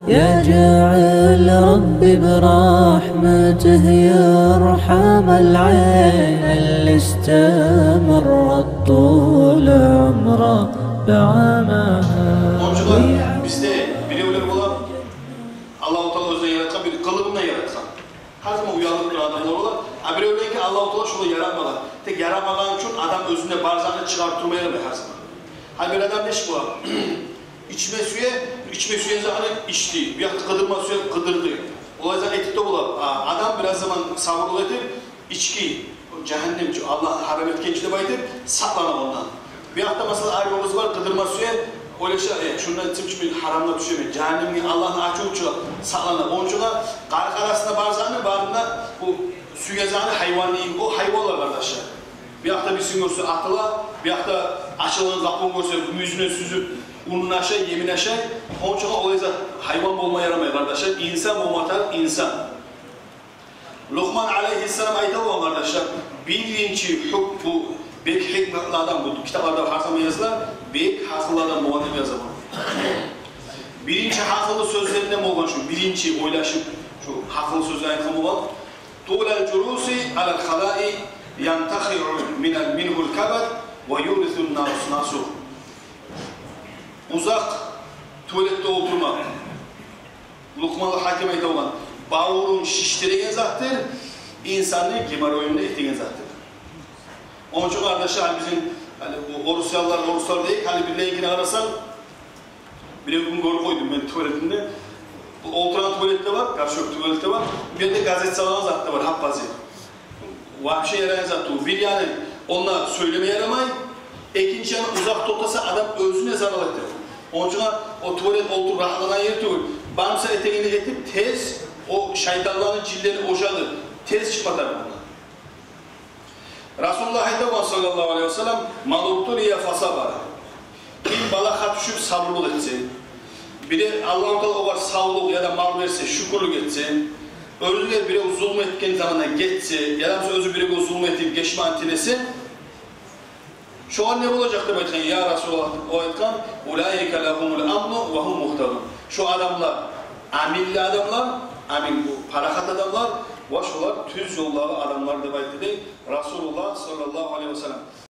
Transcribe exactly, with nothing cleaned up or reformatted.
يجعل ربي برحمته يرحم العين اللي استمرت طول عمره بعماها. Онча да бизде биревлер бола, Аллагьу Таала оьзюне яратгъан бир къылыгъын да яратгъан. Гьар заман уялып турагъан адамлар бола. А биревлени Аллагьу Таала шолай яратмагъан. Тек яратмагъан учун адам оьзюнде бар затны чыгъарып турмай ярамай гьар заман. Гьар бир адам нечик бола? Ичме сюе, ичме сюеген затны ичди. Бу якъда къыдырма сюе, къыдырды. Олай зат этип де бола. А, адам бираз заман сабурлукъ этип, ички, жагьаннем, Аллагь гьарам этген чи деп айтып, сакълана ондан. Бу якъда, масала, арив къыз бар, къыдырма сюе, ойлаша, э, шундан ичсем чи мен гьарамгъа тюшемен, жагьаннемге, Аллагьны ачуву чыгъа, сакълана. Онча да къаркъарасында бар затны барын да, бу сюеген затны гьайванны йимик, о гьайванлар, къардашлар. Бу якъда бирисин гёрсе атыла, бу якъда ачылгъан къапугъун гёрсе мюйюзюнден сюзюп, унун ашай, емин ашай. Онча да олай зат, гьайван болма ярамай, къардашлар. Инсан болма тарыкъ, инсан. Лукъман алейгьиссалам айта болгъан, къардашлар, биринчи гьюк-, бу бек гьикматлы адам, бу китапларда гьар заман языла, бек гьакъыллы адам болгъан деп яза болгъан. Биринчи гьакъыллы сёзлеринден болгъан шу, биринчи ойлашып, шу гьакъыллы сёзлер айтгъан болгъан. طول الجلوس على الخلاء ينتخع من، منه الكبد ويورث الناس، ناسه. Узакъ туалетде олтурмакъ. Лукъманлы Гьаким айта болгъан, бавурун шишдиреген затдыр, инсанны геморроюн да этеген затдыр. Онча, къардашлар, бизин, гьали, бу орусиялылар, оруслар дейик, гьали бирлеринкине къарасанг, бирев гюн гёрюп къойдум мен туалетинде. Бу олтурагъан туалет де бар, горшок туалет де бар. Бу ерде газет салагъан зат да бар, гьап-гьазир. Вообще ярайгъан зат тюгюл. Бир яны, онда сёйлеме ярамай. Экинчи яны, узакъ токътаса, адам оьзюне зарал эте. Онча о туалет олтуруп рагьатланагъан ер тюгюл. Бармыса этегенин этип, тез о шайтанланы, жинлени ожагъы, тез чыкъма тарыкъ ондан. Расулуллагь айта болгъан, саллаллагьу алайгьи ва саллам: «من ابتلي فصبر». Ким балагьгъа тюшюп, сабурлукъ этсе, бирев, Аллагьу Таала огъар савлукъ яда мал берсе, шюкюрлюк этсе, оьзюне бирев зулму этген заманда гечсе, яда болмаса оьзю биревге зулму этип, гечмеге тилесе, шогъар не болажакъ деп айтгъан, я Расулуллагь, о айтгъан: «أولئك لهم الأمن وهم مهتدون». Шо адамлар аминли адамлар, амин, бу парахат адамлар, ва шолар тюз ёлдагъы адамлар деп айтды дей Расулуллагь, саллаллагьу алайгьи ва саллам.